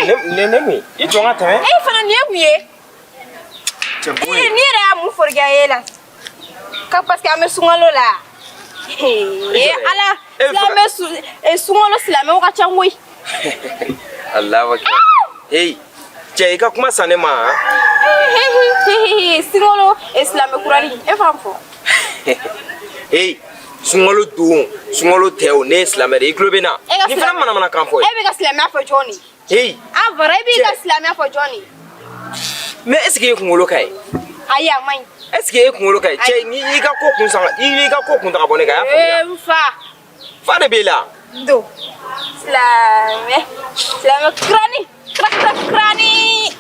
Ne ne mun i jɔ n ka tɛmɛ. E fana nin ye mun ye? Cɛ bɔ Ee yen. ni yɛrɛ y'a mun forokɛ ye la? Ka parce que an bɛ sunkalo la. Ee Ala, E bɛ fɛ ka- silamɛ su sunkalo silamɛw ka ca koyi. Alahu akibar. Hey, cɛ i ka kuma san ne ma han? Sunkalo silamɛ kurani e fa fɔ. Hey, sunkalo don, sunkalo tɛ o, ne ye silamɛ de ye, i tulo bɛ n na. E ka Ni fana silamɛ- manamanakan fɔ E ye. bɛ ka silamɛya fɔ jɔn de? Hey, A bara e b'i ka Cɛ. silamɛya fɔ jɔn de? mais est ce que e kunkolo ka ɲi? Ayi a man ɲi. Est ce que e kunkolo ka ɲi? Cɛ, n'i y'i ka ko kun san, i y'i ka ko kun ta ka bɔ ne kan, i y'a faamuya? Ee n fa. Fa de b'e la. Do. Silamɛ. Silamɛ kurani. Kura kura kurani.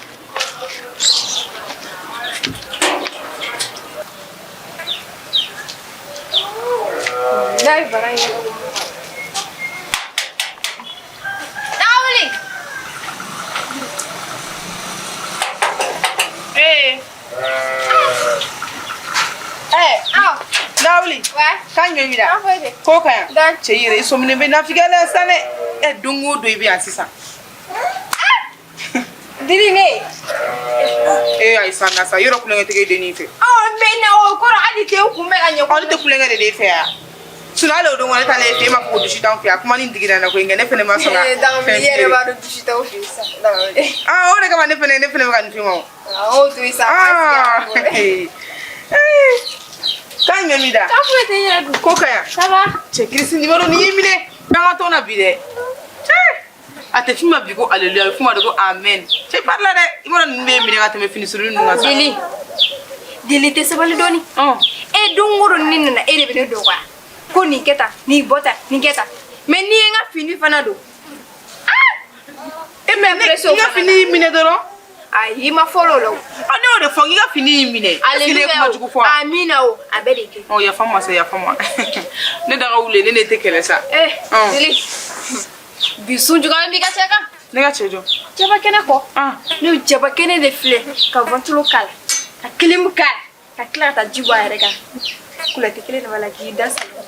Dai bara ye. Dawuli. Ee. Eh, Aw. Lawuli. Ouais. Kan ɲɛ yira. An foyi tɛ. Ko ka yan. Dan. Cɛ i yɛrɛ i sɔminen bɛ nafigiya la sisan dɛ. Ɛ don o don i bɛ yan sisan. Dili ne. Ee ayi sa na sa yɔrɔ kulonkɛ tɛ e dennin fɛ. Ɔ mais na o kɔrɔ hali t'e kun bɛ ka ɲɛ. Ɔ ne tɛ kulonkɛ de fɛ yan. Sinon hali o don ne taalen e fɛ yen e m'a fɔ ko dusu t'anw fɛ yan kuma ni digira n na koyi nka ne fɛnɛ ma sɔn ka. Ee Dawuli fɛn i yɛrɛ f'i ye. b'a dɔn dusu t'aw fɛ yen sisan. Dawuli. Ah o de kama ne fɛnɛ bɛ ka nin f'i ma o. O to yen sa. Ah. Ee. Kan ɲɛ mi da. K'a foyi tɛ n yɛrɛ dun. Ko ka yan. Ça va? Cɛ Kirisi numéro nin y'i minɛ. K'an ka tɔn na bi dɛ. Cɛ. A tɛ f'i ma bi ko alléluia a bɛ f'u ma de ko amen. Cɛ pari la dɛ. I b'a dɔn ninnu bɛ minɛ ka tɛmɛ fini surunnin ninnu kan sa. Dili. Dili tɛ sabali dɔɔni. Ɔn. E don o don ne nana e de bɛ ne dɔgɔya. Ko nin kɛ tan, nin bɔ tan, nin kɛ tan. Mais n'i ye n ka fini fana don. E mais ne Pression i ka fana fini y'i minɛ dɔrɔn. Ayi i ma fɔlɔ o la o. Ɔ ne y'o de fɔ n k'i ka fini y'i minɛ. Est-ce que ne ye kuma jugu fɔ wa? Amina o a bɛɛ de ye kelen. Ɔ yafa n ma sa yafa n ma. Ne da ka wuli ne ne tɛ kɛlɛ sa. Eh Ɔn. Dili. Bi sunjugu b'i ka cɛ kan. Ne ka cɛ jɔ. Jaba kɛnɛ kɔ. Ah. Ne ye jaba kɛnɛ de filɛ ka ventilo k'a la ka kilimu k'a la ka tila ka taa ji bɔ a yɛrɛ kan. Kulɛti kelen de b'a la k'i da salon.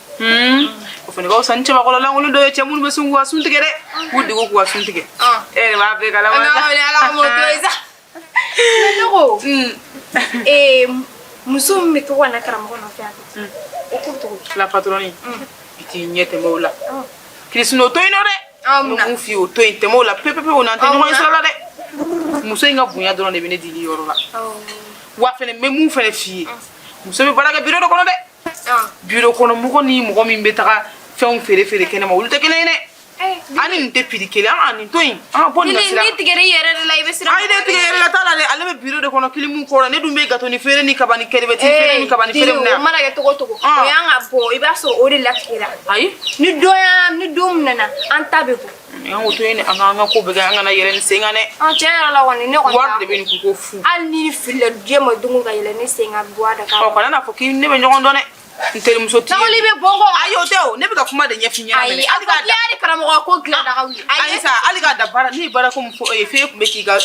O fana ka fisa ni cɛbakɔrɔ lankolon dɔ ye cɛ minnu bɛ sun k'u ka sun tigɛ dɛ. K'u degu k'u ka sun tigɛ. Ɔn. E yɛrɛ b'a bɛɛ kalama. Ala ala ka m'o to yen sa. Mais ne ko ee muso min bɛ to ka na karamɔgɔ nɔfɛ yan o ko bɛ cogo di? La patronne. I t'i ɲɛ tɛmɛ o la. Kirisi o to yen nɔ dɛ. Ah, mun na? Ne kun f'i ye o to yen tɛmɛ o la pewu pewu o n'an tɛ Ah, ɲɔgɔn mun ye na? sira la dɛ. Muso in ka bonya dɔrɔn de bɛ ne dili yɔrɔ la. Wa fɛnɛ n bɛ mun fɛnɛ f'i ye. Muso bɛ baara kɛ bureau de kɔnɔ dɛ. Bureau kɔnɔ mɔgɔ ni mɔgɔ min bɛ taga fɛnw feere feere kɛnɛma olu tɛ kelen ye dɛ. An ni nin tɛ piri kelen an ka nin to yen an ka bɔ nin ka sira. Ni tigɛra i yɛrɛ de la i bɛ siran. Ayi ne tigɛ yɛrɛ la t'a la dɛ ale bɛ bureau de kɔnɔ kilimu kɔrɔ ne dun bɛ gâteau ni feere ni kaba ni kɛrɛbɛti feere ni kaba ni feere Dili, min na o mana kɛ cogo o cogo Ah. o y'an ka bɔ i b'a sɔrɔ o de latigɛra. Ayi. Ni don y'a ni don min nana an ta bɛ bɔ. An k'o to yen dɛ an k'an ka ko bɛɛ kɛ an kana yɛlɛ ni sen kan dɛ. An tiɲɛ yɛrɛ la kɔni ne kɔni Wari t'a de bɛ nin kun ko fu. hali ni filila diɲɛ ma don o ka yɛlɛ ne sen ka bɔ a da kan. Ɔ kana n'a fɔ k'i ne bɛ ɲɔgɔn dɔn dɛ. N terimuso t'i ye. Dawuli bɛ bɔ n kɔ. Ayi o tɛ o ne bɛ ka kuma de ɲɛf'i ɲɛna Ayi mɛnɛ. a Hali fɔ k'a k'i y'a di karamɔgɔ ko dilan daga wuli. Ayi sa hali k'a da baara ne ye baara ko min fɔ e ye f'e tun bɛ k'i ka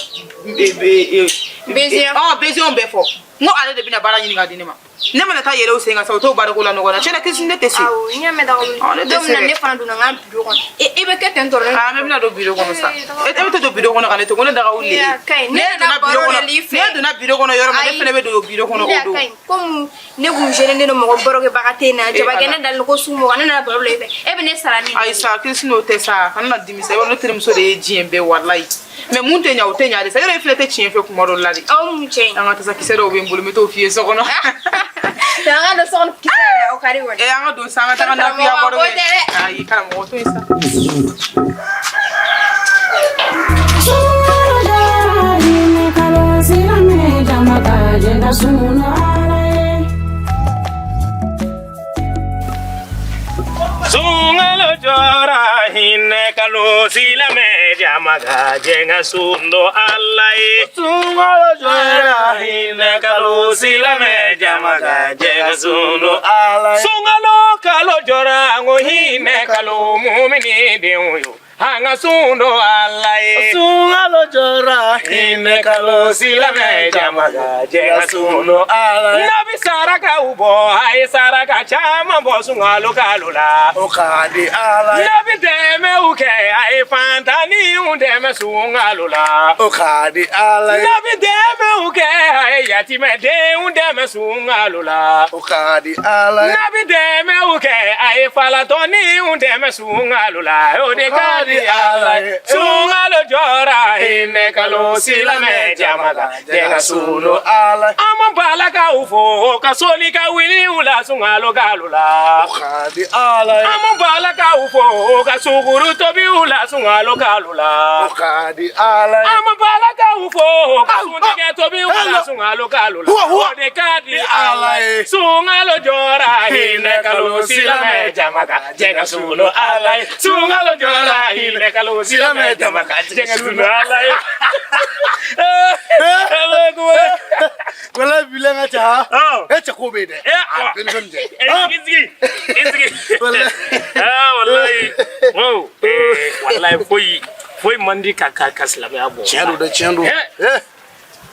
Besoin. Ɔ besoin bɛɛ fɔ. N ko ale de bɛna baara ɲini k'a di ne ma. Ne mana taa yɛlɛ o sen kan sa o t'o baara ko la nɔgɔ la. Tiɲɛ na Kirisi ne tɛ se. Awɔ n y'a mɛn daga wuli. Ɔ, ne tɛ Don se min na dɛ. ne fana donna n ka bureau kɔnɔ. E bɛ kɛ ten dɔrɔn. Ah, ne bɛna don bureau kɔnɔ sa. E bɛ taa don bureau kɔnɔ ka ne to ko ne daga wuli. Ee, a ka ɲi. Ne Ne donna nana bureau baro kɔnɔ. de l'i fɛ. Ne donna bureau kɔnɔ yɔrɔ min na ne Ayi. fana bɛ don bureau kɔnɔ Ne o don. ka ɲi komi ne kun gêné don mɔgɔ barokɛbaga tɛ na Eh, jabakɛ Ala. ne dalen ko su mɔgɔ ne nana baro la i fɛ e bɛ ne sara ni Ayi sa Kirisi n'o tɛ sa kana na dimi sa i b'a dɔn ne terimuso de ye diɲɛ bɛɛ walayi. Mais mun tɛ ɲa o tɛ ɲa de sa yɔrɔ e fana tɛ tiɲɛ fɛ kuma dɔ la de. aw mun cɛ in An ka tasa kisɛ dɔw bɛ n bolo n bɛ t'o f'i ye so kɔnɔ. an ka don so kɔnɔ kisɛ yɛrɛ o ka di kɔni Eh, an ka don sa an ka taga nafiya Karamɔgɔ, baro ko kɛ. tɛ dɛ. Ayi karamɔgɔ to yen sa. Sunkalo jɔra hinɛ kalo silamɛ jama ka jɛ ka sun don Ala ye. Sunkalo jɔra hinɛ kalo silamɛ jama ka jɛ ka sun don Ala ye. Sunkalo kalo jɔra n ko hinɛ kalo mumini denw yo. An ka sun don Ala ye. Sunkalo jɔra Hinɛ kalo silamɛ jama ka jɛ ka sun don Ala ye. N'a bɛ sarakaw bɔ a ye saraka caman bɔ sunkalo kalo la. O ka di Ala ye. N'a bɛ N'a bɛ dɛmɛw kɛ, a ye fantanniw dɛmɛ sunkalo la. O ka di Ala ye. N'a bɛ dɛmɛw kɛ, a ye yatimɛdenw dɛmɛ sunkalo la. O ka di Ala ye. N'a bɛ dɛmɛw kɛ, a ye falatɔninw dɛmɛ sunkalo la. O de ka di Ala ye. Sunkalo jɔra, hinɛ kalo, silamɛ jama ka jɛ ka sun don. Ala ye. An ma balakaw fo ka soli ka wuli u la sunkalo kalo la. O ka di Ala ye. An ma balakaw fo ka sukuru tobi u la sunkalo kalo la. O ka di Ala ye. An ma balakaw fo ka suntigɛ tobi u la sunkalo kalo la. Huwa, huwa. O de ka di Ala ye. Sunkalo jɔra, hinɛ kalo, silamɛ jama ka jɛ ka sun don Ala ye. Sunkalo jɔra, hinɛ kalo, silamɛ jama ka jɛ ka sun don Ala ye. Walayi bilayi n ka cɛ ha. Ɔ. E cɛ ko bɛ yen dɛ. Eh, A bɛɛ ni fɛn min cɛ. Eh, i sigi, i sigi. Walayi. Ah, walayi. Wow. Eh, walayi foyi foyi man di ka silamɛya bɔ. Tiɲɛ don dɛ, tiɲɛ don. Eh. Eh.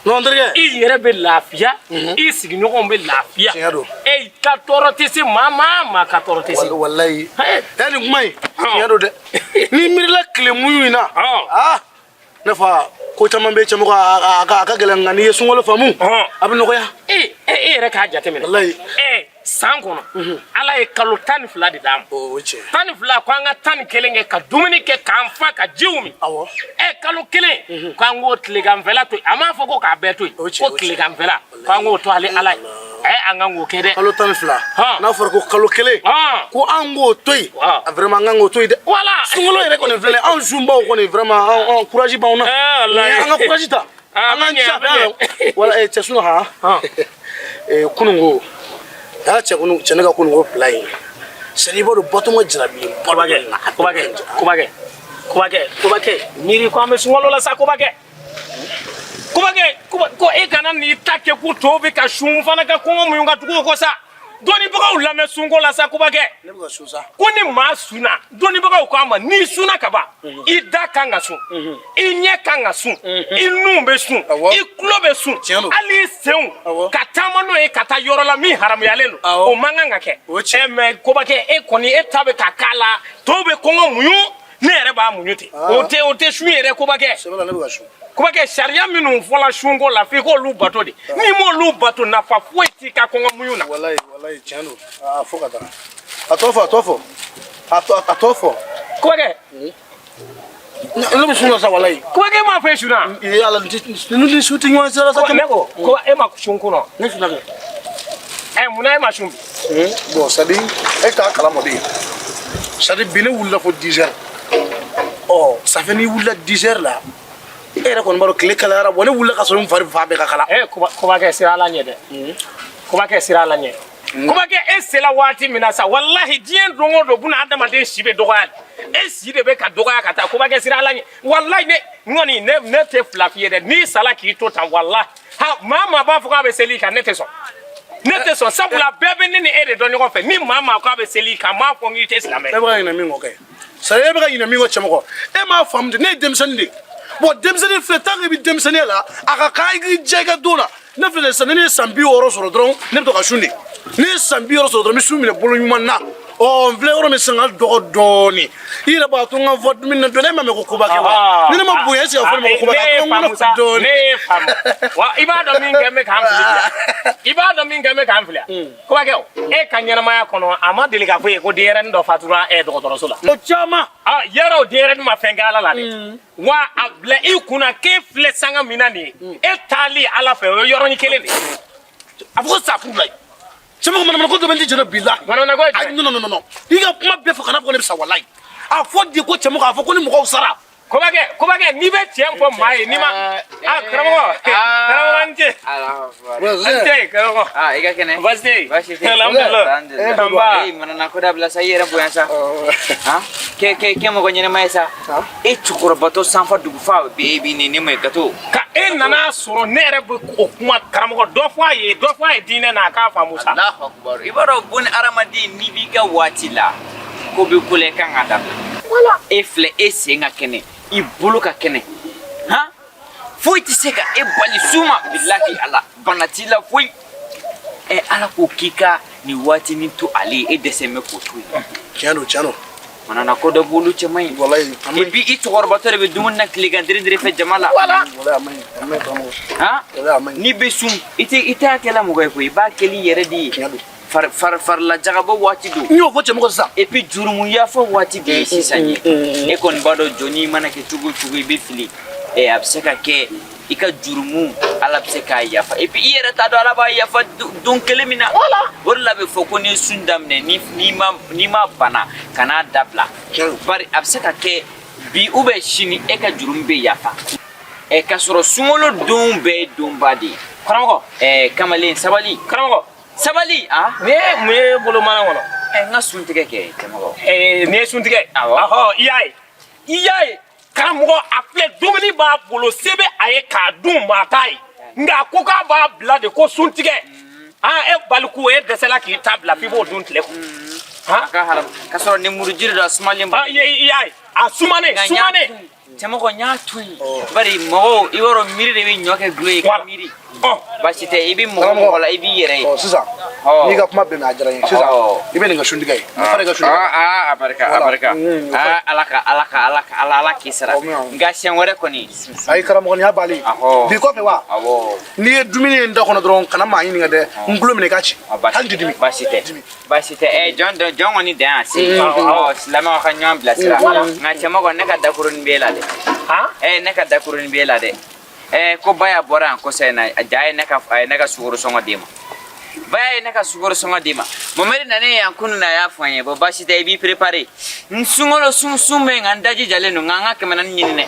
Non, n terikɛ. I yɛrɛ bɛ lafiya, i sigiɲɔgɔnw bɛ lafiya. Tiɲɛ don. E ka tɔɔrɔ tɛ se maa ma, maa ka tɔɔrɔ tɛ se. Walayi. Eh. Eh, nin kuma in. Ɔn. Tiɲɛ don dɛ. N'i miirila tile muɲu in na. Ɔn. Ah. Ne fa ko caman bɛ cɛmɔgɔ a ka gɛlɛn, nka n'i ye sunkalo faamu. Ɔn. A bɛ nɔgɔya. E yɛrɛ k'a jateminɛ. Walayi. San kɔnɔ, Ala ye kalo 12 de d'an ma. O ye tiɲɛ. 12 ko an ka 11 kɛ ka dumuni kɛ k'an fa ka jiw min. Awɔ. Kalo kelen k'an k'o tileganfɛla to yen. A m'a fɔ ko k'a bɛɛ to yen. O tiɲɛ, Ko o tiɲɛ. tileganfɛla k'an k'o to ale Ala ye. An kan k'o kɛ dɛ. Kalo 12. Hɔn. N'a fɔra ko kalo kelen. Hɔn. Ko an k'o to yen. Hɔn. A vraiment an kan k'o to yen dɛ. Wala. Sunkalo yɛrɛ kɔni filɛ nin ye, anw sunbaw kɔni vraiment an courage b'anw na. Walayi. An ka courage ta. Ah, An k'an a bɛ ɲɛ, jija. a bɛ ɲɛ. Wala cɛ sunɔ han. Hɔn. Kununko. Aa cɛ kunu cɛ ne ka kununko bila yen. C'est i b'a dɔn Batoma jarabi ba dɔ Kobakɛ, bɛ na. Kobakɛ, Kobakɛ, Kobakɛ, Kobakɛ, miiri ko an bɛ sunkalo la sa, Kobakɛ. Kobakɛ, ko e kana n'i ta kɛ ko tɔw bɛ ka sun fana ka kɔngɔ muɲu ka tugu o kɔ sa. Dɔnnibagaw lamɛn sunko la sa, Kobakɛ. Ne bɛ ka sun sa. Ko ni maa sunna, dɔnnibagaw ko a ma, n'i sunna ka ban, i da kan ka sun, i ɲɛ kan ka sun, i nun bɛ sun, Awɔ. i tulo bɛ sun, Tiɲɛ don. hali i senw Awɔ. ka taama n'o ye ka taa yɔrɔ la min haramuyalen don, Awɔ. o man kan ka kɛ. O ye tiɲɛ. Mɛ Kobakɛ, e kɔni e ta bɛ ka k'a la, tɔw bɛ kɔngɔ muɲu, ne yɛrɛ b'a muɲu ten. O tɛ sun yɛrɛ, Kobakɛ. Sɛbɛ la ne bɛ ka sun. Kobakɛ, sariya minnu fɔla sunko la, f'i k'olu bato de. N'i m'olu bato, nafa foyi t'i ka kɔngɔ muɲu na. Walayi walayi tiɲɛ don. Aa fo ka taa. A tɔ fɔ, a tɔ fɔ. A tɔ fɔ. Kobakɛ. Ne bɛ sun na sa walayi. Kobakɛ, e m'a fɔ e sunna. Ee Ala ninnu ni su tɛ ɲɔgɔn sira sa. Ne ko e ma sun kunɔ. Ne sunna kɛ. Munna e ma sun bi? Bon, c'est à dire e t'a kalama de. C'est à dire bi ne wulila fo 10 heures. Ɔ ça fait n'i wulila 10 heures la, e yɛrɛ kɔni b'a dɔn tile kalayara. Bon, ne wulila ka sɔrɔ n fari fan bɛɛ ka kala. Kobakɛ, sira Ala ɲɛ dɛ. Kobakɛ, sira Ala ɲɛ. Kobakɛ, e sela waati min na sa, walahi diɲɛ don o don buna adamaden si bɛ dɔgɔya de. E si de bɛ ka dɔgɔya ka taa. Kobakɛ, sira Ala ɲɛ. Walahi ne n kɔni ne tɛ fila f'i ye dɛ. N'i sala k'i to tan, walahi ha maa maa b'a fɔ k'a bɛ seli kan, ne tɛ sɔn. Ne tɛ sɔn, sabula bɛɛ bɛ ne ni e de dɔn ɲɔgɔn fɛ. Ni maa maa k'a bɛ seli kan, n b'a fɔ n k'i tɛ silamɛ. E bɛ ka ɲinɛ min kɔ kɛ. C'est à dire e bɛ ka ɲinɛ min kɔ cɛmɔgɔ. E m'a faamu de, ne ye denmisɛnnin de ye. Bon, denmisɛnnin filɛ, tant que i bɛ denmisɛnninya la, a ka kan i k'i diya i ka don na. Ne filɛ nin ye sisan, ni ne ye san 60 sɔrɔ dɔrɔn, ne bɛ to ka sun de. Ne ye san 60 sɔrɔ dɔrɔn, n bɛ sun minɛ bolo ɲuman na. Ɔ n filɛ yɔrɔ min sisan, n ka dɔgɔ dɔɔni. I yɛrɛ b'a to n ka fɔ dumuni na dɔɔni, e m'a mɛn ko koba kɛ wa? Ni ne ma bonya, est ce que a fɔ ne ma ko koba kɛ? Ne ye A to n ka faamu sa, dɔɔni. Ne ye faamu. Wa i b'a dɔn min kɛ n bɛ k'an fili bi, i b'a dɔn min kɛ n bɛ k'an fili. Kobakɛ, e ka ɲɛnamaya kɔnɔ, a ma deli k'a fɔ e ye ko denyɛrɛnin dɔ fatura dɔgɔtɔrɔso la? O caman. Ah, yɔrɔ o denyɛrɛnin ma fɛn kɛ Ala la dɛ. Wa a bila i kunna k'e filɛ sanga min na nin ye, e taali Ala fɛ, o ye yɔrɔnin kelen de ye. A fɔ ko safurulayi. Cɛmɔgɔ, manamana ko dɔ bɛ n tɛ jɛnɛ bilahi. Manamana ko ye jumɛn? Ayi, non non non non. I ka kuma bɛɛ fɔ, kana fɔ ko ne bɛ sa walayi. A fɔ de ko cɛmɔgɔ, a fɔ ko ni mɔgɔw sara. Kobakɛ, Kobakɛ, n'i bɛ tiɲɛ fɔ maa ye, n'i ma, ah karamɔgɔ, karamɔgɔ, an ce. An ce karamɔgɔ. Ah, i ka kɛnɛ? Baasi tɛ yen. Baasi tɛ yen. Alhamdulilah. Alhamdulilah. Nba. Ee, manana ko dabila sa, i yɛrɛ bonya sa. Han? Kɛ mɔgɔ ɲɛnɛma ye sa. E cɛkɔrɔbatɔ sanfa dugufa bɛ bi ni ne ma gato. Ka e nana sɔrɔ ne yɛrɛ bɛ o kuma, karamɔgɔ, dɔ fɔ a ye, dɔ fɔ a ye diinɛ na, a k'a faamu sa. Allahu akbar. I b'a dɔn buni hadamaden, n'i b'i ka waati la, ko bɛ ko la, i kan ka dabila. E filɛ, e sen ka kɛnɛ, i bolo ka kɛnɛ. Han? Foyi tɛ se ka e bali su ma, bilahi Ala. Bana t'i la foyi. Ɛ, Ala ko k'i ka nin waatinin to ale ye, e dɛsɛ bɛ k'o to yen. Tiɲɛ don, tiɲɛ don. Manana ko dɔ b'olu cɛ man ɲi. Walayi, a man Et puis i cɛkɔrɔbatɔ de bɛ dumuni na tilegan dere fɛ jama la. Walayi, a man ɲi, a man ɲi karamɔgɔ. Han? Walayi, a man ɲi. N'i bɛ sun, i t'a kɛla mɔgɔ ye koyi, i b'a kɛli yɛrɛ de ye. Tiɲɛ don. Farilajagabɔ waati don. N y'o fɔ cɛmɔgɔ sisan. Et puis jurumu yafa waati de ye sisan ye. E kɔni b'a dɔn jɔnni mana kɛ cogo o cogo i bɛ fili. A bɛ se ka kɛ i ka jurumu Ala bɛ se k'a yafa. Et puis i yɛrɛ t'a dɔn Ala b'a yafa don kelen min na. O de la a bɛ fɔ ko n'i ye sun daminɛ n'i ma bana kan'a dabila. Bari a bɛ se ka kɛ bi ou bien sini e ka jurumu bɛ yafa. K'a sɔrɔ sunkalo don bɛɛ ye donba de ye. Karamɔgɔ. Kamalen sabali. Karamɔgɔ. Sabali ah. Nin ye mun ye bolo mana kɔnɔ? N ka suntigɛ kɛ cɛmɔgɔ. Nin ye suntigɛ. Awɔ. Ɔhɔ, i y'a ye. I y'a ye. Karamɔgɔ a filɛ dumuni b'a bolo se bɛ a ye k'a dun maa t'a ye nka a ko k'a b'a bila de ko suntigɛ aa e baliku e dɛsɛla k'i ta bila f'i b'o dun tile kɔnɔ. A ka haram k'a sɔrɔ nemuru jiri dɔ a sumalen ba. I y'a ye a sumanen sumanen. Cɛmɔgɔ n y'a to yen bari mɔgɔw i b'a dɔn miiri de bɛ ɲɔ kɛ dulɔ ye ka miiri. Baasi tɛ i bɛ mɔgɔ mɔgɔ la i b'i yɛrɛ ye. Sisan n'i ka kuma bɛn a diyara n ye sisan i bɛ nin ka suntigɛ ye nin fana ka suntigɛ. Aa a barika a barika aa Ala ka Ala ka Ala ka Ala Ala k'i sara nka siɲɛ wɛrɛ kɔni. Ayi karamɔgɔ nin y'a bannen bi kɔfɛ wa n'i ye dumuni ye n da kɔnɔ dɔrɔn kana maa ɲininka dɛ n tulo minɛ i k'a ci hali tɛ dimi. Baasi tɛ baasi tɛ jɔn kɔni dan y'a se silamɛw ka ɲɔgɔn bilasira nka cɛmɔgɔ ne ka dakurunin b'e la dɛ ne ka dakurunin b'e la dɛ. Ko baya bɔra yan kɔsa in na a ja ye ne ka a ye ne ka sukaro sɔngɔ d'e ma baya ye ne ka sukaro sɔngɔ d'e ma Mohamɛdi nanen yan kunun na a y'a fɔ n ye bon baasi tɛ i b'i préparé n sunkalo sun sun bɛ yen nka n daji jalen don nka n ka 400 ɲini dɛ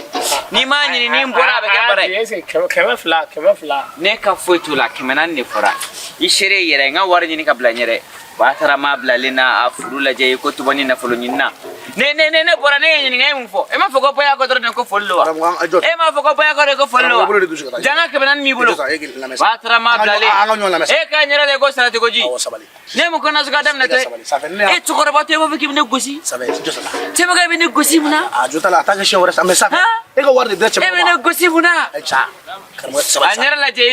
n'i m'a ɲini ni n bɔra a bɛ kɛ bara ye. 200 200. Ne ka foyi t'o la 400 de fɔra i seere i yɛrɛ n ka wari ɲini ka bila n ɲɛ dɛ Batara maa bilalen na a furu lajɛ i ko tubani nafolo ɲini na ne ne ne ne bɔra ne ye ɲininka e mun fɔ e m'a fɔ ko baya ko dɔrɔn de ko foli don wa e m'a fɔ ko baya ko de ko foli don wa janga 400 b'i bolo Batara maa bilalen e k'a ɲɛda lajɛ ko salati ko ji ne mun ko nasuguya daminɛ tɛ e cɛkɔrɔba tɛ e b'a fɔ k'i bɛ ne gosi cɛbakɛ bɛ ne gosi mun na a jo t'a la a t'a kɛ siɲɛ wɛrɛ sa mais sa e ka wari de dira cɛmɔgɔ e bɛ ne gosi mun na a ɲɛda lajɛ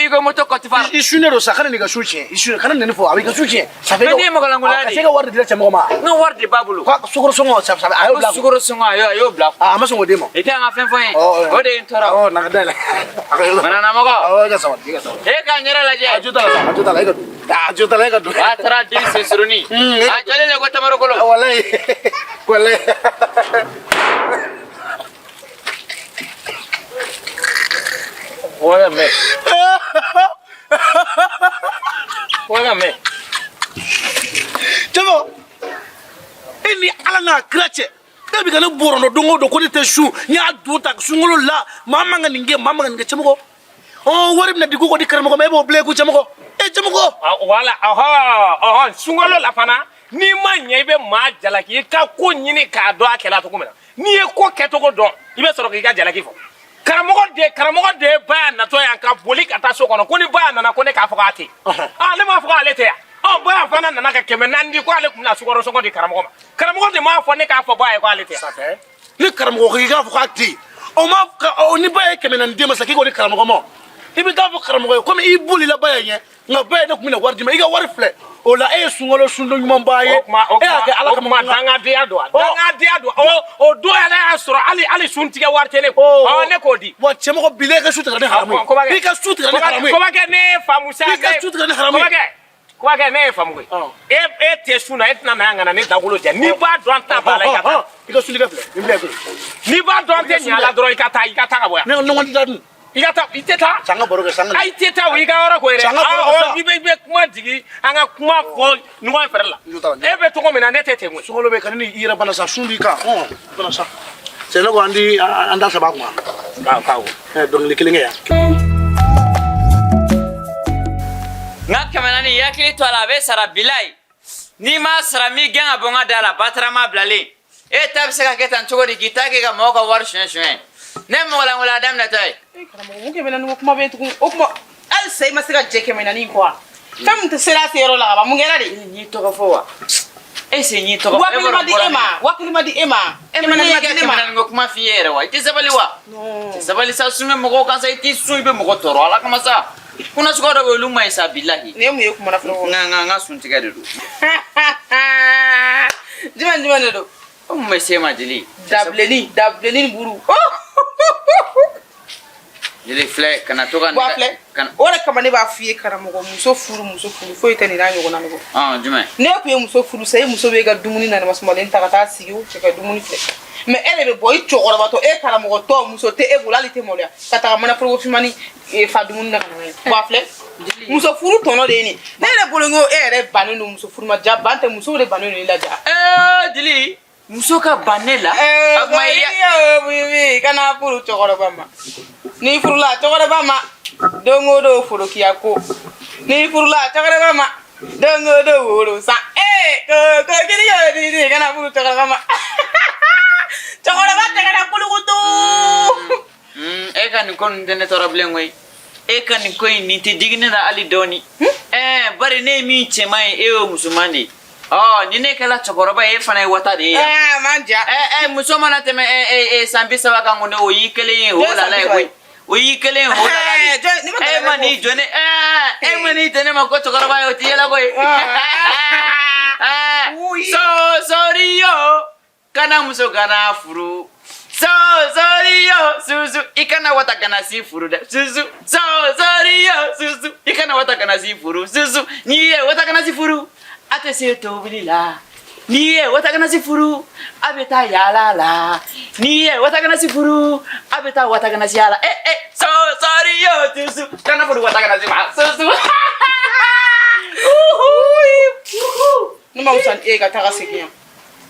i ko moto kɔtifar i sunnen don sa kana n'i ka su tiɲɛ i sunnen kana nɛni fɔ a b'i ka su tiɲɛ ça fait mais ne ye mɔgɔlankolon de ye ka se ka wari de dira cɛmɔgɔ ma n ka wari de b'a bolo ko sukaro sɔngɔ ça a y'o bila sukaro sɔngɔ a y'o bila a ma sɔn k'o d'e ma i tɛ an ka fɛn fɔ n ye o de ye n tɔɔrɔ na ka dayɛlɛ mananamɔgɔ e ka sabali e ka sabali e k'a ɲɛda lajɛ a jo t'a la sa a jo t'a la e ka don a jo t'a la e ka don a taara den sen surunin a jɔlen de ko tamarokolo walayi walayi. Wala mɛ. Wala mɛ. Cɛbɔ, e ni Ala n'a kira cɛ, e bɛ ka ne bɔrɔndɔ don o don ko ne tɛ sun, n y'a don ta sunkalo la, maa man ka nin kɛ, maa man ka nin kɛ cɛmɔgɔ. Wari bɛna di ko di karamɔgɔ ma, e b'o bila i kun cɛmɔgɔ. E cɛmɔgɔ. Wala, ɔhɔ, sunkalo la fana, n'i ma ɲɛ i bɛ maa jalaki, i ka ko ɲini k'a dɔn a kɛla cogo min na. N'i ye ko kɛcogo dɔn, i bɛ sɔrɔ k'i ka jalaki fɔ. Karamɔgɔ de ye baya natɔ yan ka boli ka taa so kɔnɔ ko ni baya nana ko ne k'a fɔ k'a tɛ yen. Ne m'a fɔ k'ale tɛ yan. Baya fana nana ka 400 di ko ale tun bɛna sukaro sɔngɔ di karamɔgɔ ma. Karamɔgɔ de m'a fɔ ne k'a fɔ baya ye k'ale tɛ yan. Ni karamɔgɔ ko k'i k'a fɔ k'a tɛ yen, o ma ni baya ye 400 d'e ma sisan k'i k'o di karamɔgɔ ma, i bɛ taa fɔ karamɔgɔ ye komi i bolila baya ɲɛ. Nka baya ne tun bɛna wari d'i ma i ka wari filɛ o la e ye sunkalo sundon ɲumanba ye e y'a kɛ Ala kama dangadenya don dangadenya don o don yɛrɛ y'a sɔrɔ hali suntigɛ wari tɛ ne kun ne k'o di wa cɛmɔgɔ bi e ka su tigɛ ne haramu ye i ka su tigɛ ne haramu ye kobakɛ ne ye faamu sa i ka su tigɛ ne haramu ye kobakɛ ne ye faamu koyi e tɛ sun na e tɛna na yan ka na ne dagolo jɛ n'i b'a dɔn an tɛna ban a la i ka taa i ka suntigɛ filɛ nin bila i kun n'i b'a dɔn an tɛ ɲɛ a la dɔrɔn i ka taa ka bɔ yan ne ka ɲɔgɔn tɛ taa dun. I ka taa i tɛ taa. San ka baro kɛ san ka. I tɛ taa o y'i ka yɔrɔ ko ye dɛ. San ka baro kɛ sa. I bɛ kuma jigin an ka kuma fɔ ɲɔgɔn fɛrɛ la. E bɛ cogo min na ne tɛ ten koyi. Sunkalo bɛ ka ne i yɛrɛ bana sa sun b'i kan bana sa. C'est ne ko an di an da saba kun. Ka wo. Dɔnkili kelen kɛ yan. N ka 400 i hakili to a la a bɛ sara bilayi. N'i m'a sara m'i gɛn ka bɔ n ka da la Batarama bilalen. E ta bɛ se ka kɛ tan cogo di k'i ta kɛ ka mɔgɔw ka wari suɲɛ suɲɛ ne mɔgɔlankolon a daminɛtɔ ye. E karamɔgɔ mun 400 ko kuma bɛ yen tugun o kuma halisa i ma se ka jɛ 400 in kɔ wa fɛn min tɛ sera a seyɔrɔ la ka ban mun kɛra de. N y'i tɔgɔ fɔ wa e se n y'i tɔgɔ fɔ. 5000 ma di e ma 5000 ma di e ma. E ma ne ka 400 ko kuma f'i ye yɛrɛ wa i tɛ sabali wa. I tɛ sabali sa sun bɛ mɔgɔw kan sa i t'i sun i bɛ mɔgɔ tɔɔrɔ Ala kama sa. Kuna suguya dɔ bɛ yen olu ma ɲi sa bilahi. Nin ye mun ye kuma na fɔlɔ. N ka suntigɛ de don. Jumɛn de don. O mun bɛ se ma jeli? Dabilenni, dabilenni ni buru. Jeli filɛ, kana to ka. Wa filɛ, o de kama ne b'a f'i ye karamɔgɔ, muso furu, muso furu, foyi tɛ nin n'a ɲɔgɔnna ne kɔ. Ɔn, jumɛn? Ne tun ye muso furu sa, e muso b'e ka dumuni nana masumalen ta ka taa sigi o cɛ ka dumuni filɛ. Mais e de bɛ bɔ i cɛkɔrɔbatɔ, e karamɔgɔtɔ, muso tɛ e bolo, hali i tɛ maloya ka taga mana foroko finmani fa dumuni na ka na n'a ye. Wa filɛ, muso furu tɔnɔ de ye nin. Ne yɛrɛ bolo n ko e yɛrɛ bannen don muso furu ma, ja ban tɛ, musow de bannen don i la ja. Ɛɛ jeli, muso ka ban ne la? A A kuma i ya. Kana furu cɛkɔrɔba ma. N'i furula cɛkɔrɔba ma, don o don forokiya ko. N'i furula cɛkɔrɔba ma, don o don woro san. Ee ko ko kiri ko di kana furu cɛkɔrɔba ma. Cɛkɔrɔba tɛgɛra kulukutu. E ka nin ko ninnu tɛ ne tɔɔrɔ bilen koyi. E ka nin ko in nin tɛ digi ne la hali dɔɔni. Ɛɛ, bari ne ye min cɛman ye, e y'o musoman de ye. Ɔ, ni ne kɛra cɛkɔrɔba ye, e fana ye wata de ye yan. Ɛɛ, man diya. Ɛ ɛ, muso mana tɛmɛ ɛ ɛ ɛ san 30 kan kɔni, o y'i kelen ye o lala ye koyi. O y'i kelen ye o lala Ɛɛ, de. jɔn- ne ma E gɛlɛya ma ko. n'i jɔ ne, ɛɛ, e ma n'i jɔ ne ma ko cɛkɔrɔba ye, o tɛ yɛlɛ koyi. Ɛɛ, Oui. so sori yo, kana muso kana furu. So sori yo, susu, i kana wata kana si furu dɛ. Susu, so sori yo, susu, i kana wata kana si furu. Susu, n'i ye wata kana si furu, a tɛ se tobili la. N'i ye wata kana si furu, a bɛ taa yaala la. N'i ye wata kana si furu, a bɛ taa wata kana si yaala. Eh eh, so sori yo, susu, kana furu wata kana si ma. Susu. Uhu. Ne ma wusa ni e ye ka taga segin yan.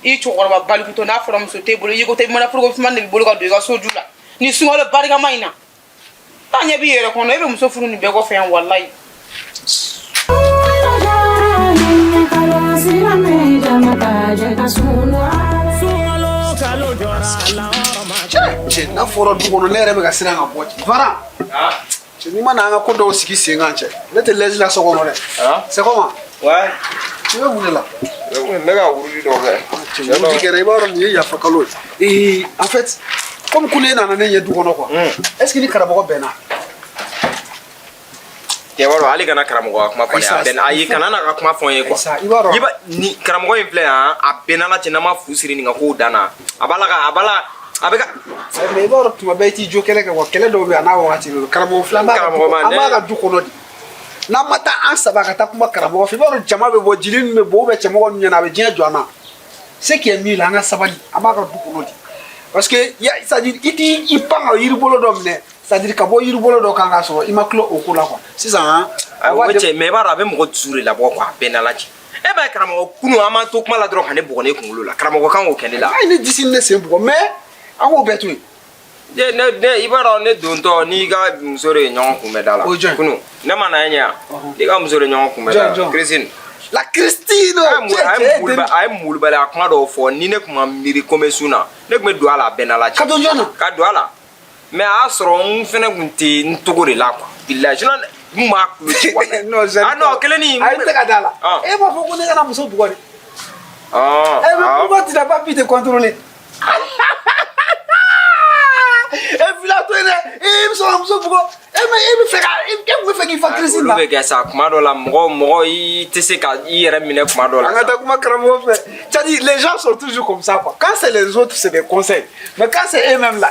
I cɛkɔrɔba balikutɔ, n'a fɔra muso t'e bolo, i ko tɛ, mana foroko finman de b'i bolo ka don i ka soju la ni sunkalo barikama in na. Taa ɲɛ b'i yɛrɛ kɔnɔ, e bɛ muso furu nin bɛɛ kɔfɛ yan, walayi. Cɛ, n'a fɔra du kɔnɔ, ne yɛrɛ bɛ ka siran ka bɔ. Cɛ, fara cɛ, n'i ma na an ka ko dɔw sigi sen kan, cɛ, ne tɛ lɛsi la so kɔnɔ dɛ. C'est comment? Ouais. I bɛ mun de la? Ne ka wurudi dɔ kɛ. Cɛ, wurudi kɛra, i b'a dɔn nin ye yafa kalo ye. Ee, en fait, comme kule nana ne ɲɛ du kɔnɔ quoi, est ce que ni karamɔgɔ bɛnna? Cɛ, b'a dɔn, hali kana karamɔgɔ ka kuma fɔ ne ye. A bɛnna, ayi, kana n'a ka kuma fɔ n ye quoi. Ayisa, i b'a dɔn. I ba ni karamɔgɔ in filɛ yan, a bɛnna la cɛ, n'an ma fu siri nin ka kow dan na. A b'a la ka, a b'a la, a bɛ ka. Mais i b'a dɔn, tuma bɛɛ i t'i jo kɛlɛ kɛ quoi. Kɛlɛ dɔw bɛ yen, a n'a wagati de don. Karamɔgɔ filɛ, an b'a ka du Karamɔgɔ ma, an b'a ka du kɔnɔ de. N'an ma taa an saba ka taa kuma karamɔgɔ fɛ, i b'a dɔn jama bɛ bɔ, jeli ninnu bɛ bɔ, ou bien cɛmɔgɔ ninnu ɲɛna, a bɛ diɲɛ jɔ an na. Ce qui est mieux là, an ka sabali, an b'a ka du kɔnɔ de, parce que ya, c'est à dire i t'i i pan ka yiribolo dɔ minɛ, c'est à dire ka bɔ yiribolo dɔ kan k'a sɔrɔ i ma tulo o ko la quoi. Sisan han. A o cɛ, mais i b'a dɔn, a bɛ mɔgɔ dusu de labɔ quoi, a bɛnna la cɛ. E b'a ye karamɔgɔ, kunun an m'an to kuma la dɔrɔn ka ne bugɔ ne kunkolo la. Karamɔgɔ kan k'o kɛ ne la. Ayi, ne disi ni ne sen bugɔ, mais an k'o bɛɛ to yen. Ne i b'a dɔn, ne dontɔ n'i ka muso de ye ɲɔgɔn kunbɛ da la. O ye jɔn ye? Kunun ne ma na e ɲɛ yan. N'i ka muso de ye ɲɔgɔn kunbɛ da Jɔn, la. jɔn? Christine. La Christine. A ye Cɛ, a cɛ, ye e a ye molobali a kuma dɔw fɔ, ni ne tun ma miiri ko n bɛ sun na, ne tun bɛ don a la, a bɛɛ n'Ala cɛ. Ka don jɔn na? Ka don a la, mais a y'a sɔrɔ n fɛnɛ tun tɛ n togo de la quoi, bilahi, sinon n tun b'a kulo ci walahi. Non, c'est Ah non, kelen nin. Ayi, n tɛ ka da la. Ah. E m'a fɔ ko ne kana muso bugɔ de. Ah, Eh, mais ah. pourquoi tu n'as pas pu te contrôler? E fila to yen dɛ. E bɛ sɔn ka muso bugɔ. E mais e bɛ fɛ ka e tun bɛ fɛ k'i fa Christine Olu la. bɛ kɛ sa, kuma dɔ la mɔgɔ mɔgɔ i tɛ se ka i yɛrɛ minɛ kuma dɔ la. An ka taa kuma karamɔgɔ fɛ. C'est-à-dire, les gens sont toujours comme ça quoi. Quand c'est les autres, c'est des conseils. Mais quand c'est eux-mêmes là,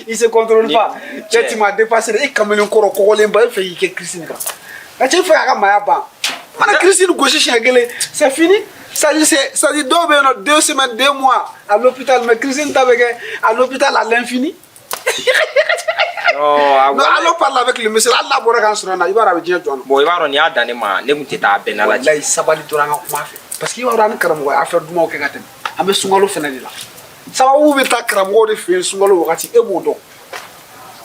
ils se contrôlent pas. Cɛ, tu m'as dépassé. E kamalen kɔrɔ kɔgɔlen ba, e fɛ k'i kɛ Christine kan. Nka cɛ, e fɛ k'a ka maaya ban. Mana Christine gosi siɲɛ kelen, c'est fini. C'est-à-dire dɔw bɛ yen nɔ, 2 semaines, 2 mois à l'hôpital, mais Christine ta bɛ kɛ à l'hôpital à l'infini. Non, a Non, walahi. allons parler avec le monsieur. Hali n'a bɔra k'an sɔrɔ yan nɔ, i b'a dɔn a bɛ diɲɛ jɔ an na. Bon, i b'a dɔn, nin y'a dan ne ma, ne tun tɛ taa, a bɛɛ n'Ala cɛ. Walayi, sabali dɔrɔn, an ka kuma a fɛ, parce que i b'a dɔn an ni karamɔgɔ ye affaire dumanw kɛ ka tɛmɛ. An bɛ sunkalo fɛnɛ de la, sababu bɛ taa karamɔgɔw de fɛ yen sunkalo wagati, e b'o dɔn,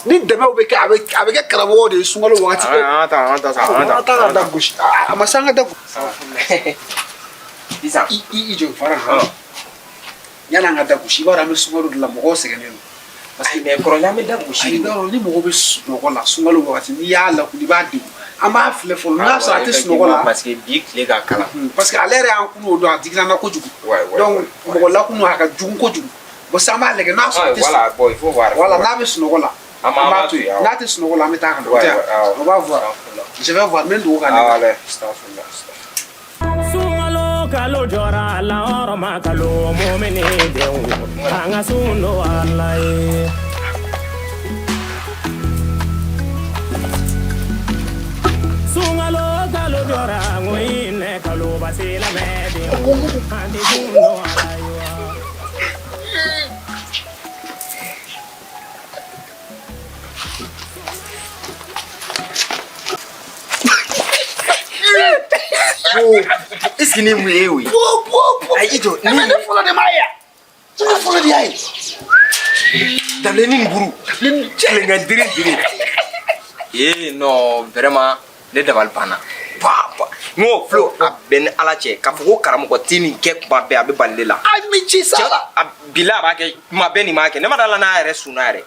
ni dɛmɛw bɛ kɛ, a bɛ kɛ karamɔgɔw de ye sunkalo wagati. An ka taa, an ka taa sa, an An ka ka taa ka da gosi, a ma se an ka da gosi. Sisan. I jɔ fara, yanni an ka da gosi, i b'a dɔn an bɛ sunkalo de la, mɔgɔw sɛgɛnnen don, parce que Mais kɔrɔlen, an bɛ da gosi. Ayi, i b'a dɔn ni mɔgɔ bɛ sunɔgɔ la sunkalo wagati, n'i y'a lakunu, i b'a degun. An b'a filɛ fɔlɔ, n'a sɔrɔ a tɛ sunɔgɔ la. Parce que bi tile ka kalan. Parce que ale yɛrɛ y'an kunu o don, a digira n na kojugu. Ouais, Donc ouais. mɔgɔ lakunu, a ka jugu kojugu. Bon, sisan an b'a lajɛ n'a sɔrɔ a tɛ Voilà, bon, il faut voir. Voilà, n'a bɛ sunɔgɔ la, An an b'a b'a to yen. to yen, N'a tɛ sunɔgɔ la, an bɛ taa ka na. Ouais, O tɛ ouais, awɔ. On va voir, je vais voir, n bɛ n dogo ka Ah, lajɛ. allez, astaghfirullah, astaghfirullah. Sunkalo. kalo jɔra lahɔrɔma kalo mumini denw an ka sun don Ala ye. Sunkalo kalo jɔra n ko hinɛ kalo ba silamɛ denw an tɛ sun don Ala ye wa. Est ce que ne mun ye o ye? Ayi, i jɔ. Ne fɔlɔ de m'a ye yan. Ne fɔlɔ de y'a ye. Dabilenni ni buru. Tilenkan diri diri. Eh non, vraiment ne dabali banna. Pa pa. N ko Flo, a bɛ ni Ala cɛ k'a fɔ ko karamɔgɔ tɛ nin kɛ kuma bɛɛ, a bɛ bali ne la. A bɛ ci sa la. A bila a b'a kɛ kuma bɛɛ, nin b'a kɛ, ne ma da la n'a yɛrɛ sunna yɛrɛ.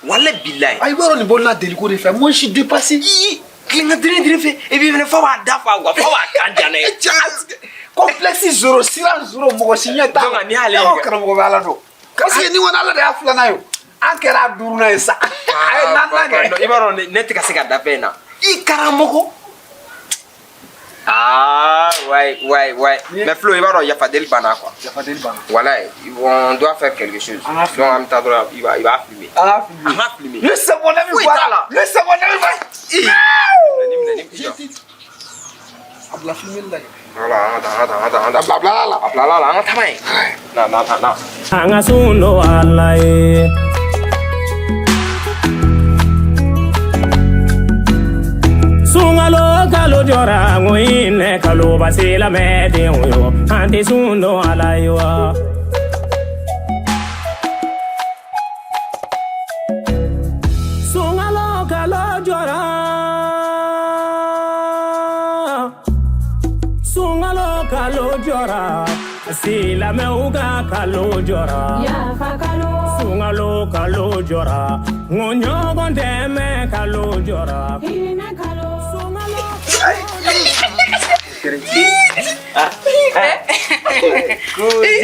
Walayi bilayi. Ayi, i b'a dɔn nin bɔra deliko de fɛ. Moi, je suis dépassé. Ii, tilenkan diri diri fɛ, et puis fɛnɛ fa b'a da fa quoi, fa b'a kan ja ne ye. Complexe zéro, siran zéro, mɔgɔ si ɲɛ t'a la. Donc, n'i y'ale Ne ko karamɔgɔ bɛ Ala dɔn. Parce que ni kɔni Ala de y'a filanan ye o. An kɛra a duurunan ye sa. A ye naaninan kɛ. I b'a dɔn ne tɛ ka se ka da fɛn in na. I karamɔgɔ. Ah, ouais, ouais, ouais. Mais Flo, i b'a dɔn yafa deli banna quoi. Yafa deli banna. Voilà, on doit faire quelque chose. An ka Donc, an bɛ taa dɔrɔn, i b'a filmer. An k'a filmer. An k'a filmer. Lui, c'est mon ami, Foyi voilà. t'a la. Lui, c'est mon ami, voilà. Ih, minɛ, minɛ, minɛ. A bila filmer la kɛ. Voilà, an ka taa, an ka taa, an ka taa, an ka taa. A bila la. A bila la, an ka taa n'a ye. Na, na, na, na. An ka sun don Ala ye. Sunkalo kalo jɔra n ko hinɛ kalo ba silamɛ denw yo an tɛ sun don Ala ye wa. Sunkalo kalo jɔra. Sunkalo kalo jɔra. Silamɛw ka kalo jɔra. Yafa kalo. Sunkalo kalo jɔra. N ko ɲɔgɔn dɛmɛ kalo jɔra. Hinɛ kalo. Sunkalo.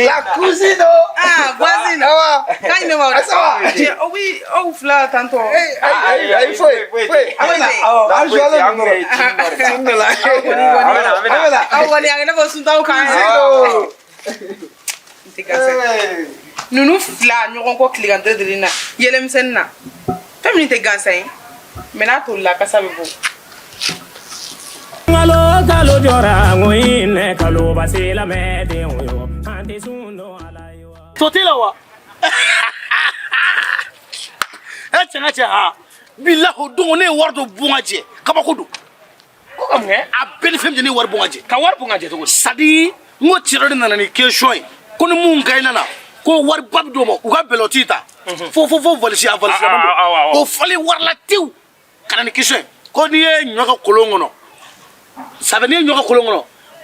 La cousine, oh. Ah, voisine. Ça va? Kan jumɛn b'aw Ah, ça va? Cɛ, aw bi aw fila tantɔ. Ayi, ayi, foyi, foyi. An bɛ na, awɔ, an joilen don dɔrɔn. Tin dɔ la. Aw kɔni An bɛ na, an bɛ na. Aw kɔni a kɛ ne fɔ suntaw kan. Cousine, oh. N tɛ gansan. Ninnu fila ɲɔgɔn kɔ tilegan tɛ deli na yɛlɛmisɛnnin na, fɛn min tɛ gansan ye, mɛ n'a tolila kasa bɛ bɔ. Sunkalo kalo jɔra n ko hinɛ kalo ba silamɛ denw yo an tɛ sun don Ala ye wa. Tɔ t'e la wa? E cɛ, n ka cɛ, ha bilahi, o don ne ye wari dɔ bon ka jɛ, kabako don. Ko ka mun kɛ? A bɛɛ ni fɛn min cɛ, ne ye wari bon ka jɛ. Ka wari bon ka jɛ cogo di? C'est à dire, n ko cɛ dɔ de nana ni question ye ko ni mun ka nana ko wariba bɛ d'o ma, u ka bɛlɔti ta fo valise, a valise Ah, ah, ah, ah. o falen wari la tewu ka na ni question ye ko n'i ye ɲɔ kɛ kolon kɔnɔ, sabu n'i ye ɲɔ kɛ kolon kɔnɔ,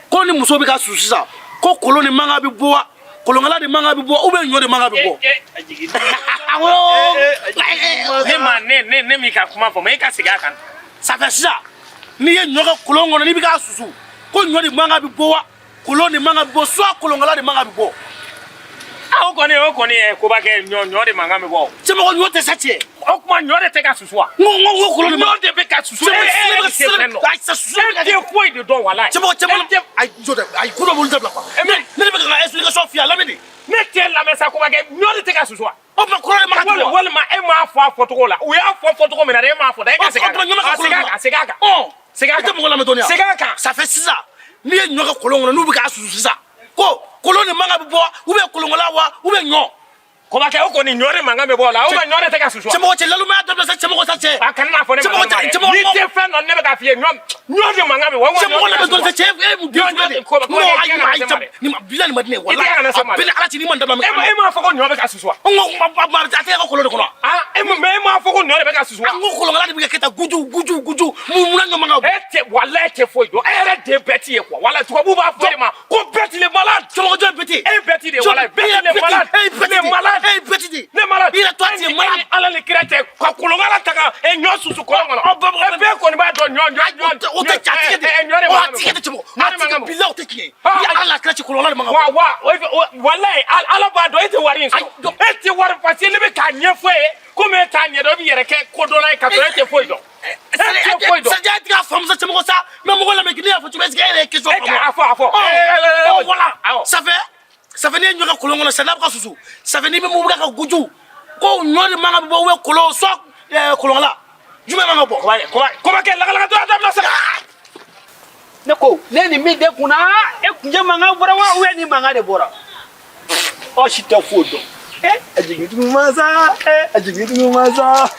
ko ni muso bɛ ka su sisan, ko kolon ni mankan bɛ bɔ wa, kolonkala de mankan bɛ bɔ ou bien ɲɔ de mankan bɛ bɔ? Awɔ. Ne ma ne ne ne m'i ka kuma fɔ, mais e ka segin a kan. Ça fait sisan, n'i ye ɲɔ kɛ kolon kɔnɔ, n'i bɛ k'a susu, ko ɲɔ de mankan bɛ bɔ wa, kolon de mankan bɛ bɔ, soit kolonkala de mankan bɛ bɔ? Ah, o kɔni ye koba kɛ, ɲɔ de mankan bɛ bɔ. Cɛmɔgɔ, ɲɔ tɛ sa cɛ. O tuma ɲɔ de tɛ ka susu wa? N ko kolon de Ɲɔ de bɛ ka susu. E de tɛ fɛn dɔn. Ayi, sa susu. E tɛ foyi de dɔn, walayi. Cɛmɔgɔ, ayi, jɔ dɛ, ayi, ko dɔ b'olu dabila quoi. Ne de bɛ ka n ka explication f'i ye, a lamɛn de. Ne tɛ lamɛn sa, koba kɛ, ɲɔ de tɛ ka susu wa? O tuma kolon de mankan tɛ bɔ wa? Walima e m'a fɔ a fɔcogo la, u y'a fɔ fɔcogo min na dɛ, e m'a fɔ dɛ, e ka segin a O tuma kan. ɲɔ bɛ ka A segin a kolon. kan, segin a kan. Ɔn. Segin a I tɛ kan. mɔgɔ lamɛn dɔɔni wa? Segin a kan. Ça fait sisan, n'i ye ɲɔ kɛ kolon kɔnɔ, n'u bɛ k'a susu sisan, ko kolon de mankan bɛ bɔ ou bien kolonkala wa, ou bien ɲɔ? Koba kɛ, o kɔni ɲɔ de mankan bɛ bɔ o la, ou bien ɲɔ de tɛ ka susu wa? Cɛmɔgɔ, cɛ, lalumaya dabila sa, cɛmɔgɔ, sa cɛ. A kana n'a fɔ ne ma. Cɛmɔgɔ, cɛ, cɛmɔgɔ, N'i tɛ fɛn dɔn, ne bɛ k'a f'i ye, ɲɔ de mankan bɛ bɔ. Cɛmɔgɔ, lamɛn dɔɔni sa cɛ, e mun den filɛ de Ɲɔ- ko- ko- non, ko- ayi, ko- ayi, ko- cɛ, nin ma bila, nin ma di ne ye. I tɛ ka na se walahi, ma a bɛɛ ni Ala cɛ, n'i ma nin dabila. E m'a fɔ ko ɲɔ bɛ ka susu wa? N ko a tɛ ka kolon de kɔnɔ. Ah, e ma, mais e m'a fɔ ko ɲɔ de bɛ ka susu wa? An ko kolonkala de bɛ ka kɛ tan, guju guju guju, mun munna ɲɔ man kan bɔ? E tɛ, walayi, e tɛ foyi dɔn. E yɛrɛ de ye bête ye quoi. Walayi, tubabu b'a fɔ de ma ko bête le malade. Cɛmɔgɔ, jɔn ye bête ye? E ye bête de ye, walayi, bête le malade. E ye bête de Le malade. E ye bête de. Ne malade. I yɛrɛ toi, tu es malade. E ni Ala ni kira cɛ, ka kolonkala ta ka ɲɔ susu kɔlɔn kɔnɔ. Ɔ, bɛɛ E bɛɛ kɔni b'a dɔn ɲɔ ɲɔ. O tɛ a tigɛ de. Ɲɔ de O a mankan bɛ tigɛ bɔ. de, cɛmɔgɔ. Ɲɔ A de tigɛ mankan bɛ bɔ. bilahi, o tɛ tiɲɛ ye. Ah, Ni Ala la kira cɛ, kolonkala de man kan Wa bɔ. wa walayi, Ala b'a dɔn e tɛ wari in sɔrɔ. Ayi, E tɛ wari, parce que ne bɛ k'a ɲɛfɔ e ye komi e t'a ɲɛdɔn, e b'i yɛrɛ kɛ kodɔnna ye ka sɔrɔ e tɛ foyi dɔn. E tɛ foyi dɔn. Sadi a tɛ k'a faamu sa cɛmɔgɔ sa n bɛ mɔgɔ lamɛn ne y'a fɔ cogo est ce que e yɛrɛ ye question E faamu a fɔ a fɔ. Ɔ voilà. Awɔ. Ça fait n'i ye ɲɔ kɛ kolon kɔnɔ sisan n'a bɛ ka susu, ça fait n'i bɛ mugu kɛ ka guju ko ɲɔ de man ka bɔ ou bien kolon soit kolonkala jumɛn man ka bɔ. Kɔbakɛ lakalakatɔ a dabila sa. Ne ko ne ni min de kunna e kunjɛ mankan bɔra wa ou bien ni mankan de bɔra aw si tɛ foyi dɔn e a jigin dugu mansa e a jigin dugu mansa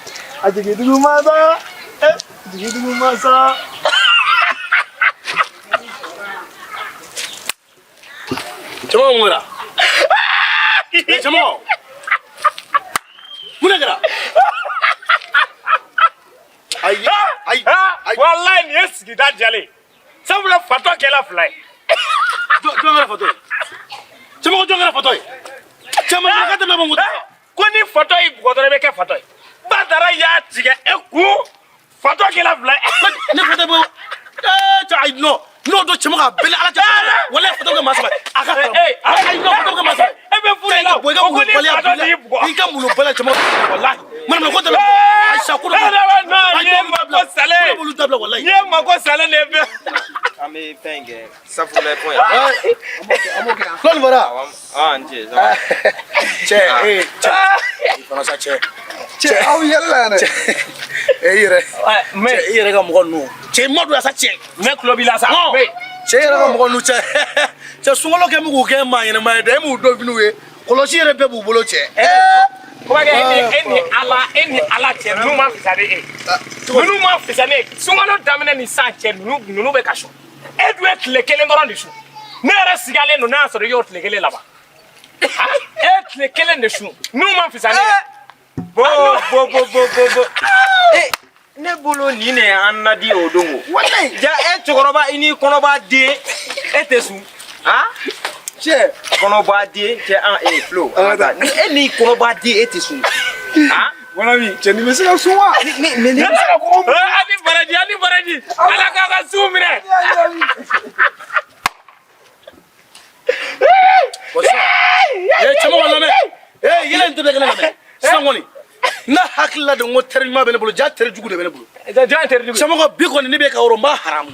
a jigin dugu mansa e a jigin dugu mansa. Cɛmɔgɔ mun kɛra? Cɛmɔgɔ mun de kɛra? Ayi ayi ayi. Walayi nin ye sigida diyalen ye. Sabula fatɔ kɛla fila ye. Jɔn kɛra fatɔ ye? Cɛmɔgɔ jɔn kɛra fatɔ ye? Cɛmɔgɔ ka tɛmɛ mun ko. Ko ni fatɔ y'i bugɔ dɔrɔn i bɛ kɛ fatɔ ye. Badara y'a tigɛ e kun fatɔ kɛla fila ye. Ne fatɔ bɛ cɛ ayi non n'o don cɛmɔgɔ a bɛɛ ni ala cɛ walayi fatɔ bɛ kɛ maa saba ye a ka ayi non fatɔ bɛ kɛ maa saba ye. E bɛ furu la o ko ni fatɔ y'i bugɔ. I ka molobaliya cɛmɔgɔ walayi manamana ko dabila ayi sa ko dɔ Non, nin ye mako salen. ko b'olu dabila walayi. Nin ye mako salen de ye bɛɛ. An bɛ fɛn in kɛ safurulayi pɔn ye. Lɔni bɔra. Aa n cɛ ça va. Cɛ ee cɛ i fana sa cɛ. Cɛ aw yɛlɛ la yɛrɛ. E i yɛrɛ Mais cɛ i yɛrɛ ka mɔgɔ ninnu cɛ i ma don yan sa cɛ. Ne tulo b'i la sa. Cɛ yɛrɛ ka mɔgɔ ninnu cɛ cɛ sunkalo kɛ m'u k'u kɛ maa ɲɛnɛma ye dɛ e m'u dɔn finiw ye kɔlɔsi yɛrɛ bɛɛ b'u bolo cɛ. Kɔbakɛ e ni Ala cɛ ninnu ma fisa ni e ye. Ninnu ma fisa ni e ye. Sunkalo daminɛ ni sisan cɛ ninnu bɛ ka sun. E dun ye tile kelen dɔrɔn de sun. Ne yɛrɛ sigalen don n'a y'a sɔrɔ i y'o tile kelen laban. E ye tile kelen de sun. Ninnu ma fisa ni e ye. Bo bo bo bo bo bo. E ne bolo nin de y'an nadi o don o. Walayi. Ja e cɛkɔrɔba i n'i kɔnɔba den e tɛ sun. Han? Cɛ. Kɔnɔba den cɛ an e Flo. An ka taa. Ni e n'i kɔnɔba den e tɛ sun. Han? Mon ami, cɛ nin bɛ se ka sun wa? Ni ni ni bɛ se ka kɔgɔ mun. Ani baraji ani baraji. Ala k'a ka sun minɛ. Bon sisan ee cɛmɔgɔ lamɛn ee yɛlɛ in tɛ kɛ ne lamɛn sisan kɔni ne hakili la de n ko teri ɲuman bɛ ne bolo ja teri jugu de bɛ ne bolo. Jɔn ye teri jugu ye? Cɛmɔgɔ bi kɔni ne bɛ ka yɔrɔ n b'a haramu.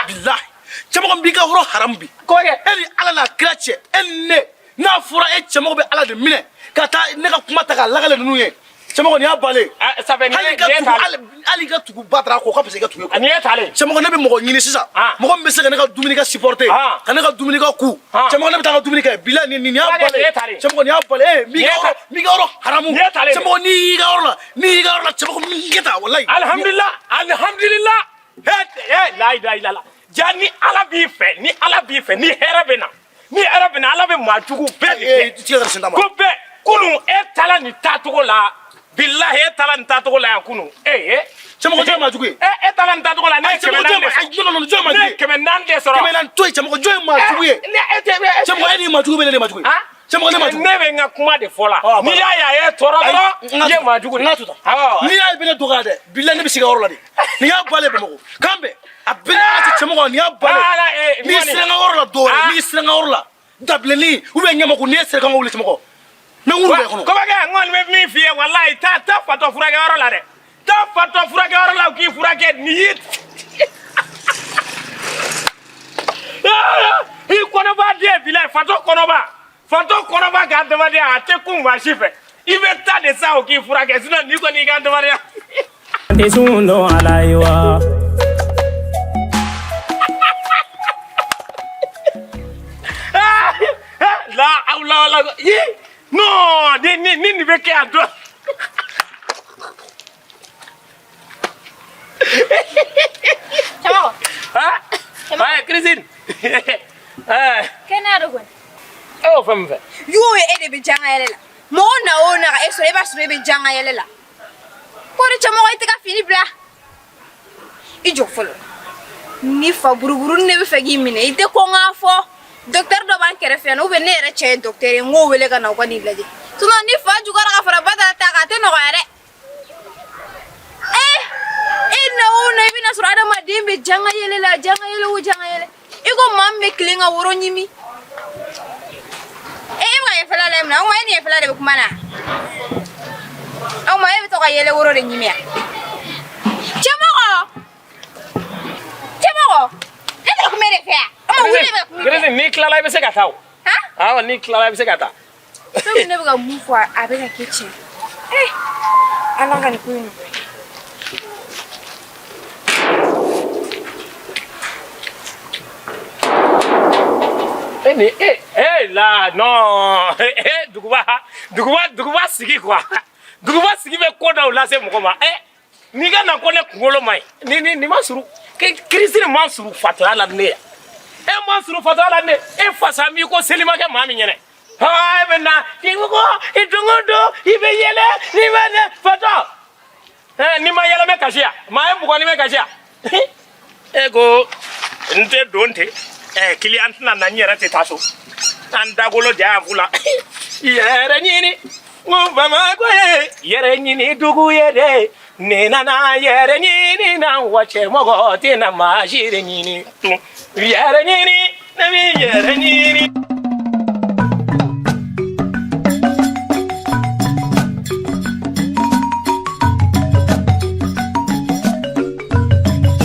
Bilahi cɛmɔgɔ n b'i ka yɔrɔ haramu bi. Kɔkɛ. E ni Ala n'a kira cɛ e ni ne n'a fɔra e cɛmɔgɔ bɛ Ala de minɛ ka taa ne ka kuma ta k'a lakale ninnu ye cɛmɔgɔ nin y'a balen. Ça fait nin Hali ye i ka nin ye tugu talen. hali i ka tugu Badara kɔ ka fisa i ka tugu e kɔ. Nin ye talen. Cɛmɔgɔ ne bɛ mɔgɔ ɲini sisan mɔgɔ min bɛ se ka ne ka dumuni kɛ supporter ka ne ka dumuni kɛ ku cɛmɔgɔ ne bɛ taa ka dumuni kɛ bilahi nin y'a Kɔkɛ, nin ye balen talen. cɛmɔgɔ nin y'a balen ee n b'i ka yɔrɔ n b'i ka yɔrɔ haramu Nin ye talen. cɛmɔgɔ n'i y'i ka yɔrɔ la n'i y'i ka yɔrɔ la cɛmɔgɔ n b'i kɛ tan walayi. Alhamdulillah, alhamdulillah. He, la ilaha illallah. Ja ni Ala b'i fɛ, ni Ala b'i fɛ, ni hɛrɛ bɛ na. Ni hɛrɛ bɛ na, Ala bɛ maa jugu bɛɛ de kɛ. I tigɛ ka sin d'a ma. Ko bɛɛ, kunun e taara nin taacogo la, bilahi e taara nin taacogo la yan kunun. Ee, Cɛmɔgɔ jɔn ye maa jugu ye? E taara nin taacogo la, ne ye Ayi, cɛmɔgɔ 400 jɔn de ye sɔrɔ. ayi, non, non, non, jɔn ye maa Ne jugu ye ye? 400 de sɔrɔ. 400 to yen cɛmɔgɔ jɔn ye maa jugu ye? Ne e tɛ e Cɛmɔgɔ e ni maa jugu bɛ ne de maa jugu ye. Cɛmɔgɔ ne maa jugu. Ne bɛ n ka kuma de fɔ la. Ɔ, a N'i banna. y'a ye a ye tɔɔrɔ Ayi, dɔrɔn, n ka i ye to- maa jugu de. n ka to tan. Awɔ. N'i y'a ye i bɛ ne dɔgɔya dɛ bilahi ne bɛ sigi a yɔrɔ la de nin y'a balen Bamakɔ k'an bɛn a bɛɛ ni Ala cɛ cɛmɔgɔ nin y'a balen Ala, eh, n'i ɲɔni. sera n ka yɔrɔ la dɔw wɛrɛ n'i sera n ka yɔrɔ la dabilenni ou bien ɲɛmɔgɔ n'i sera ka n ka wuli cɛmɔgɔ n bɛ n wuru bɛɛ kɔnɔ. Kɔbakɛ n kɔni bɛ min f'i ye walayi taa taa fatɔ furakɛyɔrɔ la dɛ taa fatɔ furakɛyɔrɔ la u k'i furakɛ nin y'i i kɔnɔba den bilayi fatɔ kɔnɔba fatɔ kɔnɔba ka adamadenya a tɛ kun maa si fɛ i bɛ taa de sa o k'i furakɛ sinon n'i kɔni y'i ka adamadenya. Tɛ sun dɔn ala ye wa. La awla wala yi non ni ni ni nin bɛ kɛ a dɔn. Cɛmɔgɔ. Ah, ouais, Christine. Eh, Kɛnɛya dɔ kɔni. e y'o fɛn min fɛ. Y'o ye e de bɛ janga yɛlɛ la. Mɔgɔ na o na ka e sɔrɔ e b'a sɔrɔ e bɛ janga yɛlɛ la. Kɔri cɛmɔgɔ i tɛ ka fini bila. I jɔ fɔlɔ. Ni fa buruburu ne bɛ fɛ k'i minɛ i tɛ kɔn k'a fɔ. Docteur dɔ b'an kɛrɛfɛ yan ou bien ne yɛrɛ cɛ ye docteur ye n k'o wele ka na u ka n'i lajɛ. Sinon ni fa juguyara ka fara Badara ta kan a tɛ nɔgɔya dɛ. Eh, e na o na i bɛna sɔrɔ adamaden bɛ janga yɛlɛ la janga yɛlɛ o janga yɛlɛ. I ko maa min bɛ tilen ka woro ɲimi. E bɛ ka ɲɛfɛla lajɛ mun na? O tuma e ni ɲɛfɛla de bɛ kuma na? O tuma e bɛ to ka yɛlɛ woro de ɲimi wa? Cɛmɔgɔ! wuli bɛ kun Kirisi, n'i tilala i bɛ se ka taa o. Awɔ, n'i tilala i bɛ se ka taa. Fɛn ne bɛ ka mun fɔ, a bɛ ka kɛ tiɲɛ. Eh, Ala ka nin ko in nɔgɔya. E ni e e la non, e duguba duguba duguba sigi quoi, duguba sigi bɛ ko dɔw lase mɔgɔ ma. E n'i ka na ko ne kunkolo ma ɲi, ni ni nin ma suru, kirisi nin ma suru fatɔya la ne ya, e ma suru fatɔya la ne, e fasa m'i ko seli ma kɛ maa min ɲɛnɛ. Aa, e bɛ na i ko i don o don i bɛ yɛlɛ n'i bɛ ne fatɔ. Ɛ, n'i ma yɛlɛ n bɛ kasi yan, maa ye bugɔ ni bɛ kasi yan. E ko n tɛ don ten, ɛ, kiliyan tɛna na, n yɛrɛ tɛ taa so, an dagolo ja yan fu la. Yɛrɛ ɲini n ko Bamakɔ ye yɛrɛ ɲini dugu ye dɛ, ne nana yɛrɛ ɲini na wa, cɛ mɔgɔ tɛna maa si de ɲini tun. Yɛrɛ ɲini, ne bɛ yɛrɛ